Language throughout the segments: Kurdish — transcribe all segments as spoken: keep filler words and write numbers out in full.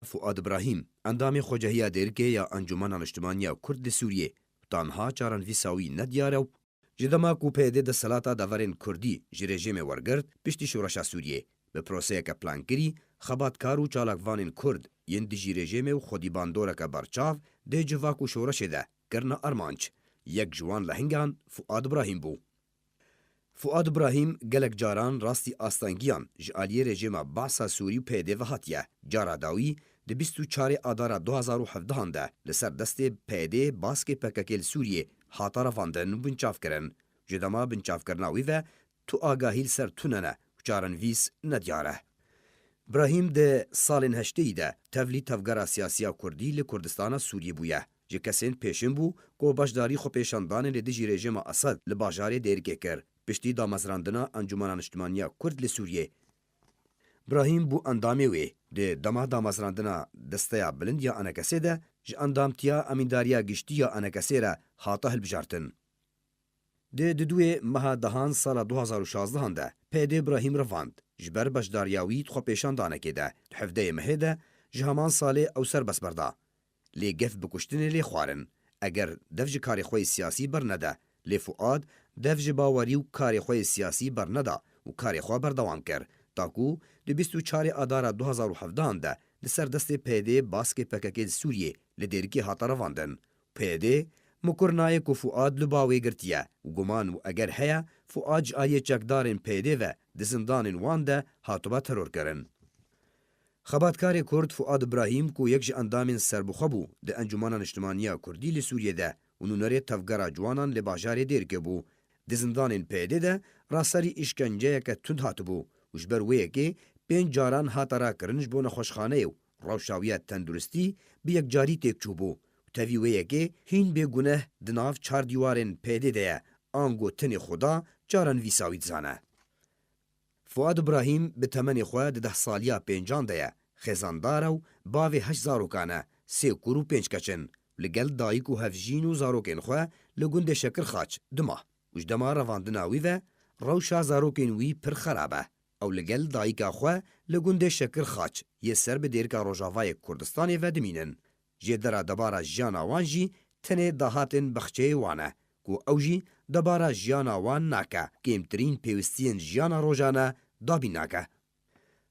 Fuad Ibrahîm, endamê Xwecehiya Dêrikê ya Encûmena Niştimaniya Kurd li Sûriyê, tanha çarenvîsa wî nediyar e û ji dema ku P Y D desthilata deverên Kurdî ji rejîmê wergirt, piştî şoreşa Sûriyê, bi proseyeke plankirî, xebatkar û çalakvanên Kurd yên dijî rejîmê û xwedî bandoreke berçav dê civak û şoreşê de kirine armanc. Yek ji wan lehingan Fuad Ibrahîm bû. Fuad Ibrahîm gelek caran rastî astengiyan ji aliyê rejîma Ba'sa Sûrî û P Y D ve hatiye. Cara dawî di bîst û çarê Adara du hazar û hevdehan de li ser destê P Y D baskê P K K li Sûriyê hate revandin û binçavkirin. Ji dema binçavkirina wî ve tu agahî li ser tune ne û çarenvîs nediyar e. Brahîm di salên heştêyî de tevlî tevgera siyasiya Kurdî li Kurdistana Sûriyê bûye. Ji kesên pêşin bû ku beşdarî xwepêşandanê li dijî rejîma Esed li bajarê Dêrikê kir, piştî damezrandina Encûmena Niştimaniya Kurd li Sûriyê. Brahîm bû endamê wê. Di dema damezrandina Desteya Bilind ya Enekesê de ji endamtiya Emîndariya Giştî ya Enekesê re hate hilbijartin. Di duduyê meha dehan sala du hazar û şazdehan de P Y D Brahîm revand, ji ber beşdariya wî di xwepêşandanekê de di hevdeyê mehê de ji heman salê ew serbest berda. Lê gef bi kuştinê lê xwarin. Eger dev ji karê xwe yê siyasî bernede, lê Fuad dev ji bawerî û karê xwe yê siyasî berneda û karê xwe berdewam kir, ta ku di bîst û çarê Adara du hazar û hevdehan de li ser destê P Y D baskê P K K li Sûriyê li Dêrikê hate revandin. P Y D mikur nayê ku Fuad li ba wê girtiye û guman û eger heye, Fuad ji aliyê çekdarên P Y D ve di zindanên wan de hatibe terorkirin. Xebatkarê Kurd Fuad Ibrahîm ku yek ji endamên serbixwe bû di Encûmena Niştimaniya Kurdî li Sûriyê de û nûnerê tevgera ciwanan li bajarê Dêrikê bû, di zindanên P Y D de raserî îşkenceyeke tund hatibû û ji ber wê yekê pênc caran hate rakirin ji bo nexweşxaneyê û rewşa wî ya tenduristî bi yekcarî têk çûbû û tevî wê yekê hîn bêguneh di nav çar dîwarên P Y D de ye, ango tenê Xuda çarenvîsa wî dizane. Fuad Ibrahîm bi temenê xwe di deh saliya pêncan de ye, xêzandar e û bavê heşt zarokan e, sê kur û pênc keç in. Li gel dayik û hevjîn û zarokên xwe li gundê Şekirxaç dima û ji dema revandina wî ve rewşa zarokên wî pir xerab e. Ew li gel dayika xwe li gundê Şekirxaç yê ser bi dêrika rojavayê Kurdistanê ve dimînin. Jêdera debara jiyana wan jî tenê dahatên baxçeyê wan e, ku ew jî debara jiyana wan nake, kêmtirîn pêwistiyên jiyana rojane dabîn nake.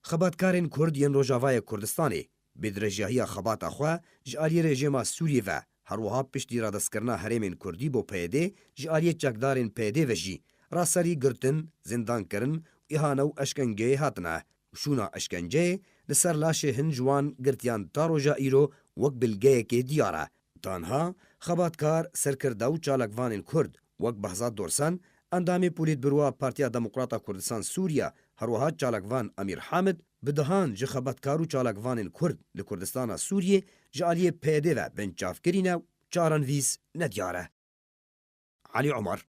Xebatkarên Kurd yên Rojavayê Kurdistanê bi dirêjahiya xebata xwe ji aliyê rejîma Sûriyê ve, her wiha piştî radestkirina herêmên Kurdî bo P Y D, ji aliyê çekdarên P Y D ve jî raserî girtin, zindankirin û îhane û eşkenceyê hatine û şûna eşkenceyê li ser laşê hin ji wan girtiyan ta roja îro wek bilgeyekê diyar e. Tanha xebatkar, serkirde û çalakvanên Kurd wek Behzad Dorsen, endamê Polîtbûroa Partiya Demokrata Kurdistan Sûriye, her wiha çalakvan Emîr Hamid, bi dehan ji xebatkar û çalakvanên Kurd li Kurdistana Sûriyê ji aliyê P Y D ve binçavkirî ne û çarenvîs nediyar e. Elî Omer.